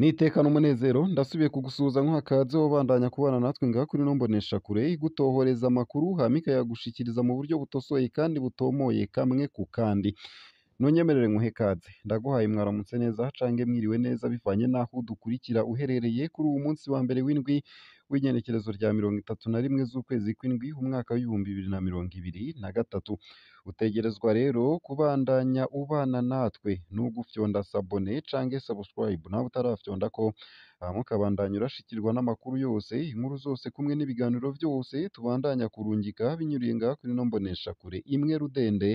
N'iteka n'umunezero ndasubiye kugusuhuza nkuha akaze wobandanya kubana natwe ngaha kuri ino mboneshakure igutohoreza amakuru hama ikayagushikiriza mu buryo butosoye kandi butomoye kamwe ku kandi. Nunyemerere nkuhe ikaze, ndaguhaye mwaramutse neza cange mwiriwe neza bivanye n'aho udukurikira uherereye kuri uwu munsi wa mbere w'indwi w'igenekerezo rya 31 z'ukwezi kw'indwi umwaka w'2023. Utegerezwa rero kubandanya ubana natwe n'ugufyonda sabone cange subscribe nawe utarafyondako, hama ukabandanya urashikirwa n'amakuru yose, inkuru zose kumwe n'ibiganiro vyose tubandanya kurungika binyuriye ngaha kuri ino mboneshakure imwe rudende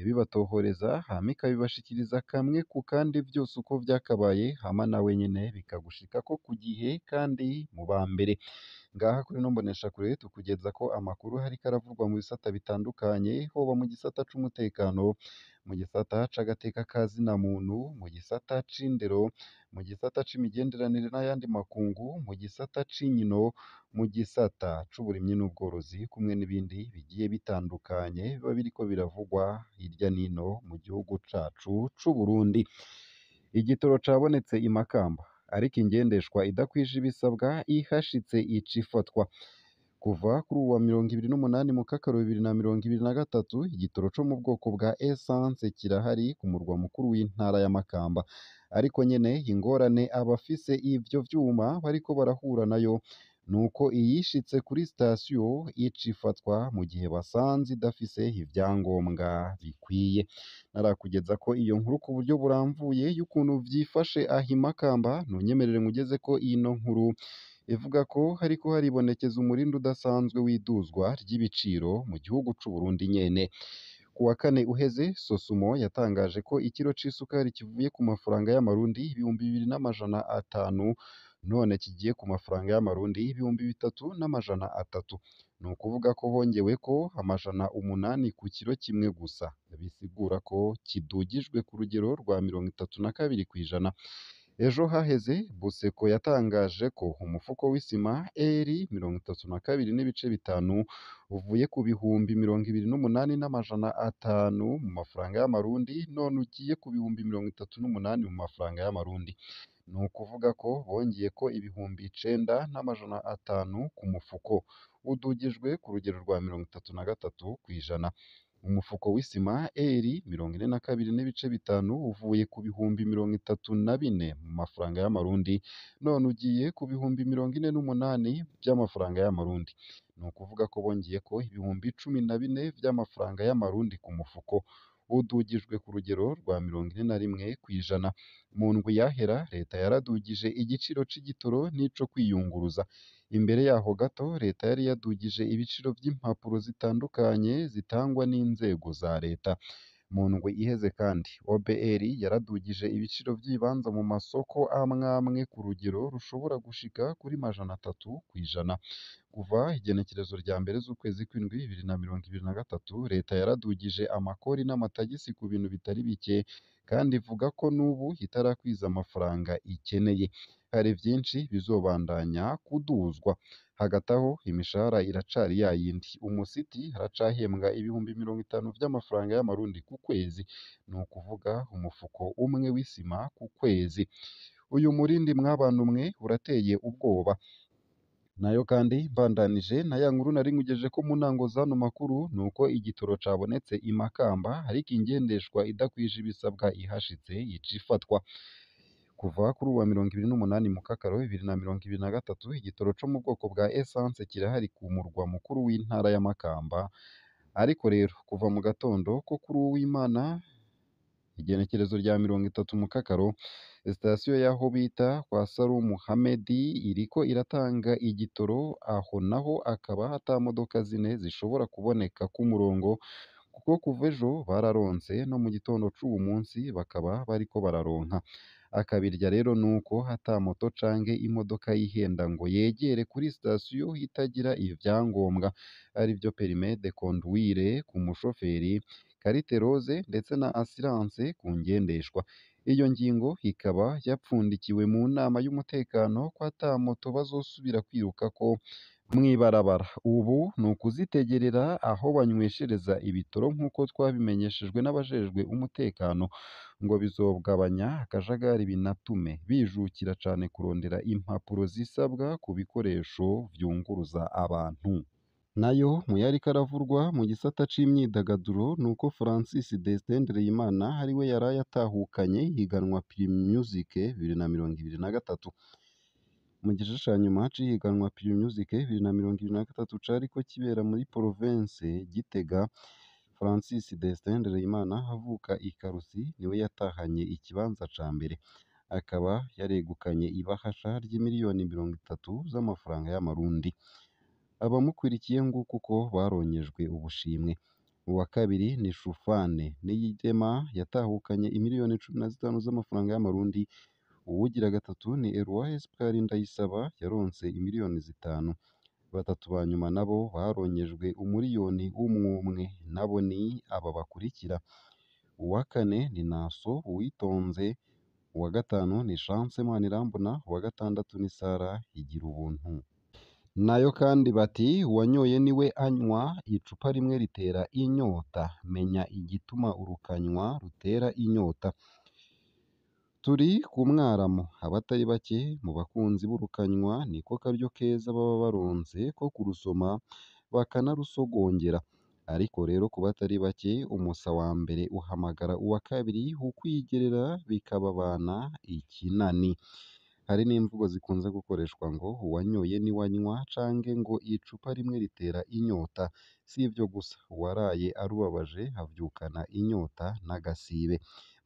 ibibatohoreza hama ikabibashikiriza kamwe ku kandi vyose uko vyakabaye, hama nawe nyene bikagushikako ku gihe kandi mu ba mbere. Ngaha kuri ino mboneshakure tukugezako amakuru hariko aravugwa mu bisata bitandukanye, hoba mu gisata c'umutekano, mu gisata c'agateka ka zina muntu, mu gisata c'indero, mu gisata c'imigenderanire n'ayandi makungu, mu gisata c'inkino, mu gisata c'uburimyi n'ubworozi, kumwe n'ibindi bigiye bitandukanye biba biriko biravugwa hirya n'ino mu gihugu cacu c'Uburundi. Igitoro cabonetse i Makamba, ariko ingendeshwa idakwije ibisabwa ihashitse ica ifatwa. Kuva kuri uwa 28 Mukakaro 2023, igitoro co mu bwoko bwa essence kirahari ku murwa mukuru w'intara ya Makamba. Ariko nyene ingorane abafise ivyo vyuma bariko barahura nayo nuko iyishitse kuri sitasiyo ica ifatwa mu gihe basanze idafise ivyangombwa bikwiye. Narakugezako iyo nkuru ku buryo buramvuye y'ukuntu vyifashe aho i Makamba, ntunyemerere nkugezeko ino nkuru ivuga ko hariko haribonekeza umurindi udasanzwe w'iduzwa ry'ibiciro mu gihugu c'Uburundi nyene. Ku wa kane uheze, Sosumo yatangaje ko ikiro c'isukari kivuye ku mafaranga y'amarundi 2500 none kigiye ku mafaranga y'amarundi 3300. Ni ukuvuga ko hongeweko 800 ku kiro kimwe gusa, bisigura ko kidugijwe ku rugero rwa 32%. Ejo haheze Buseko yatangaje ko umufuko w'isima R32.5 uvuye ku bihumbi 28,500 mu mafaranga y'amarundi none ugiye ku bihumbi 38 mu mafaranga y'amarundi. Ni ukuvuga ko bongeyeko 9,500 ku mufuko, udugijwe ku rugero rwa 33%. Umufuko w'isima R42.5 uvuye ku bihumbi 34 mu mafaranga y'amarundi none ugiye ku bihumbi 48 vy'amafaranga y'amarundi. Ni ukuvuga ko bongeyeko ibihumbi 14 vy'amafaranga y'amarundi ku mufuko, udugijwe ku rugero rwa 41%. Mu ndwi yahera leta yaradugije igiciro c'igitoro n'ico kwiyunguruza. Imbere yaho gato leta yari yadugije ibiciro vy'impapuro zitandukanye zitangwa n'inzego za leta. Mu ndwi iheze kandi OBR yaradugije ibiciro vy'ibibanza mu masoko amwe amwe ku rugero rushobora gushika kuri 300%. Kuva igenekerezo rya mbere z'ukwezi kw'indwi 2023, leta yaradugije amakori n'amatagisi ku bintu bitari bike kandi ivuga ko n'ubu itarakwiza amafaranga ikeneye. Hari vyinshi bizobandanya kuduzwa. Hagati aho imishahara iracari yayindi. Umusiti aracahembwa ibihumbi 50 vy'amafaranga y'amarundi ku kwezi, ni ukuvuga umufuko umwe w'isima ku kwezi. Uyu murindi mwabantu mwe urateye ubwoba. Nayo kandi mbandanije na ya nkuru nari nkugejejeko mu ntango z'ano makuru, nuko igitoro cabonetse i Makamba ariko ingendeshwa idakwije ibisabwa ihashitse ica ifatwa. Kuva kuri uwa 28 Mukakaro 2023, igitoro co mu bwoko bwa essence kirahari ku murwa mukuru w'intara ya Makamba, ariko rero kuva mu gatondo ko kuri uw'Imana igenekerezo rya 30 Mukakaro, sitasiyo y'aho bita kwa Salum Hamedi iriko iratanga igitoro, aho naho akaba ata modoka zine zishobora kuboneka ku murongo kuko kuva ejo bararonse no mu gitondo c'uwu munsi bakaba bariko bararonka. Akabirya rero nuko ata moto canke imodoka yihenda ngo yegere kuri sitasiyo itagira ivyangombwa, arivyo permis de conduire ku mushoferi, carte rose ndetse na assurance ku ngendeshwa. Iyo ngingo ikaba yapfundikiwe mu nama y'umutekano ko ata moto bazosubira kwirukako Mw'ibarabara ubu ni ukuzitegerera aho banyweshereza ibitoro nk'uko twabimenyeshejwe n'abajejwe umutekano, ngo bizogabanya akajagari binatume bijukira cane kurondera impapuro zisabwa ku bikoresho vyunguruza abantu. Nayo mu yariko aravurwa mu gisata c'imyidagaduro nuko Francis Destin Ndereyimana ariwe yaraye atahukanye ihiganwa Primusic 2023. Mu gice ca nyuma c'ihiganwa Primusic 2023 cariko kibera muri province Gitega, Francis Destin Ndereyimana avuka i Karusi niwe yatahanye ikibanza ca mbere, akaba yaregukanye ibahasha ry'imiliyoni 30 z'amafaranga y'amarundi. Abamukurikiye nguko uko baronyejwe ubushimwe. Uwa kabiri ni Shufane Niyigema yatahukanye imiliyoni 15 z'amafaranga y'amarundi. Uwugira gatatu ni Eloi Espoir Ndayisaba yaronse imiliyoni 5. Batatu ba nyuma nabo baronyejwe umuliyoni umwumwe, nabo ni aba bakurikira: uwa kane ni Naso Uwitonze, uwa gatanu ni Chance Manirambona, uwa gatandatu ni Sarah Igirubuntu. Nayo kandi bati uwanyoye niwe anywa, icupa rimwe ritera inyota, menya igituma urukanywa rutera inyota. Turi ku mwaramo, abatari bake mu bakunzi b'urukanywa niko karyo keza baba baronse ko kurusoma bakanarusogongera. Ariko rero ku batari bake umusa wa mbere uhamagara uwa kabiri, ukwigerera bikababana ikinani. Hari n'imvugo zikunze gukoreshwa ngo uwanyoye niwe anywa canke ngo icupa rimwe ritera inyota. Si ivyo gusa, uwaraye arubabaje avyukana inyota n'agasibe.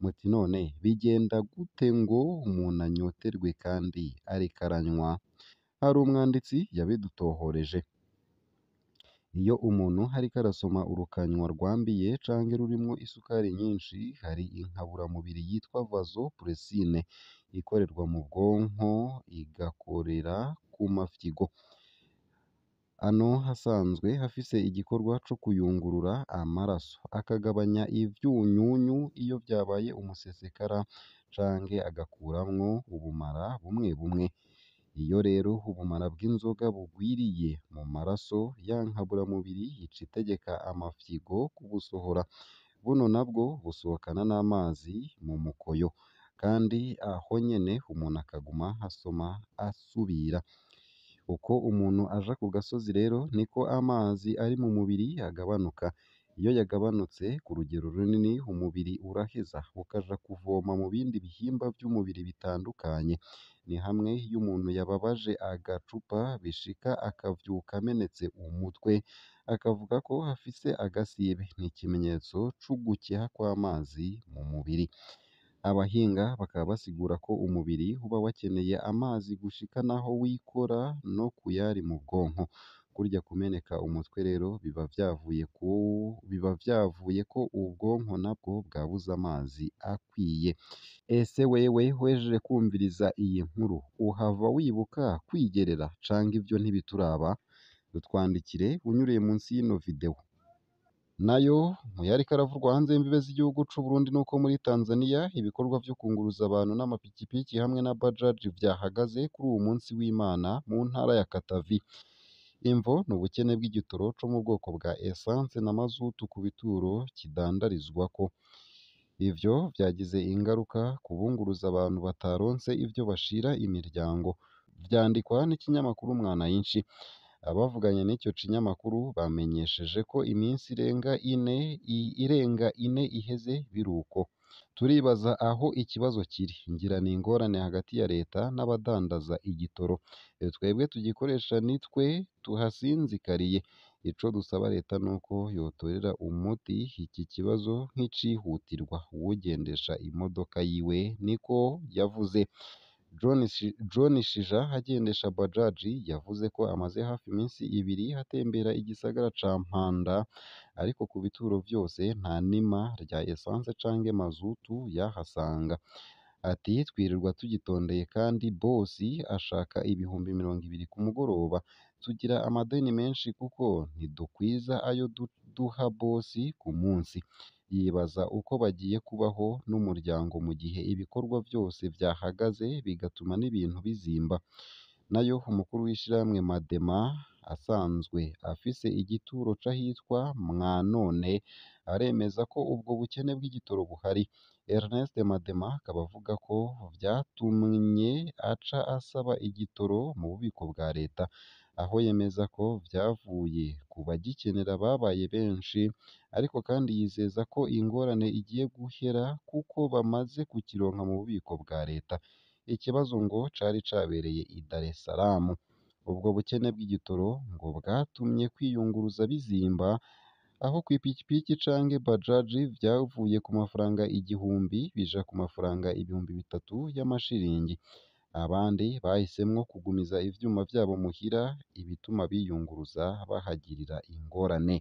Muti none bigenda gute ngo umuntu anyoterwe kandi ariko aranywa? Hari umwanditsi yabidutohoreje. Iyo umuntu ariko arasoma urukanywa rwambiye canke rurimwo isukari nyinshi, hari inkaburamubiri yitwa vasopressin ikorerwa mu bwonko igakorera ku mafyigo. Ano hasanzwe hafise igikorwa co kuyungurura amaraso, akagabanya ivyunyunyu iyo vyabaye umusesekara canke agakuramwo ubumara bumwe bumwe. Iyo rero ubumara bw'inzoga bugwiriye mu maraso, ya nkaburamubiri ica itegeka amafyigo kubusohora. Buno nabwo busohokana n'amazi mu mukoyo, kandi aho nyene umuntu akaguma asoma asubira. Uko umuntu aja ku gasozi rero niko amazi ari mu mubiri agabanuka. Iyo yagabanutse ku rugero runini, umubiri uraheza ukaja kuvoma mu bindi bihimba vy'umubiri bitandukanye. Ni hamwe iyo umuntu yababaje agacupa bishika akavyuka amenetse umutwe, akavuga ko afise agasibe. Ni ikimenyetso c'ugukeha kw'amazi mu mubiri. Abahinga bakaba basigura ko umubiri uba wakeneye amazi gushika naho wikora no kuyari mu bwonko. Kurya kumeneka umutwe rero biba vyavuye ko ubwonko nabwo bwabuze amazi akwiye. Ese wewe wejeje kumviriza iyi nkuru uhava wibuka kwigerera canke ivyo ntibituraba? Dutwandikire unyuriye munsi y'ino video. Nayo mu yariko aravurwa hanze y'imbibe z'igihugu c'u Burundi nuko muri Tanzania ibikorwa vyo kunguruza abantu n'amapikipiki hamwe na bajaji vyahagaze kuri uwu munsi w'Imana mu ntara ya Katavi. Imvo ni ubukene bw'igitoro co mu bwoko bwa essence na mazutu ku bituro kidandarizwako. Ivyo vyagize ingaruka ku bunguruza abantu bataronse ivyo bashira imiryango. Vyandikwa n'ikinyamakuru Mwananchi. Abavuganye n'icyo kinyamakuru bamenyesheje ko iminsi irenga ine iheze biruko. Turibaza aho ikibazo kiri, ngira ni ingorane hagati ya leta n'abadandaza igitoro. Twebwe tugikoresha nitwe tuhasinzikariye. Ico dusaba leta nuko yotorera umuti iki kibazo nk'icihutirwa. Uwugendesha imodoka yiwe niko yavuze. John Shija agendesha bajaji yavuze ko amaze hafi iminsi ibiri atembera igisagara ca Mpanda, ariko ku bituro vyose nta nima rya essence canke mazutu yahasanga. Ati twirirwa tugitondeye kandi bosi ashaka 20,000 ku mugoroba. Tugira amadeni menshi kuko ntidukwiza ayo duha bosi ku munsi. Yibaza uko bagiye kubaho n'umuryango mu gihe ibikorwa vyose vyahagaze bigatuma n'ibintu bizimba. Nayo umukuru w'ishirahamwe Madema asanzwe afise igituro c'ahitwa Mwanone aremeza ko ubwo bukene bw'igitoro buhari. Ernest Madema akaba avuga ko vyatumye aca asaba igitoro mu bubiko bwa leta, aho yemeza ko vyavuye ku bagikenera babaye benshi, ariko kandi yizeza ko ingorane igiye guhera kuko bamaze kukironka mu bubiko bwa leta. Ikibazo ngo cari cabereye i Dar es Salaam. Ubwo bukene bw'igitoro ngo bwatumye kwiyunguruza bizimba, aho kw'ipikipiki canke bajaji vyavuye ku mafaranga 1000 bija ku mafaranga 3000 y'amashiringi. Abandi bahisemwo kugumiza ivyuma vyabo muhira, ibituma biyunguruza bahagirira ingorane.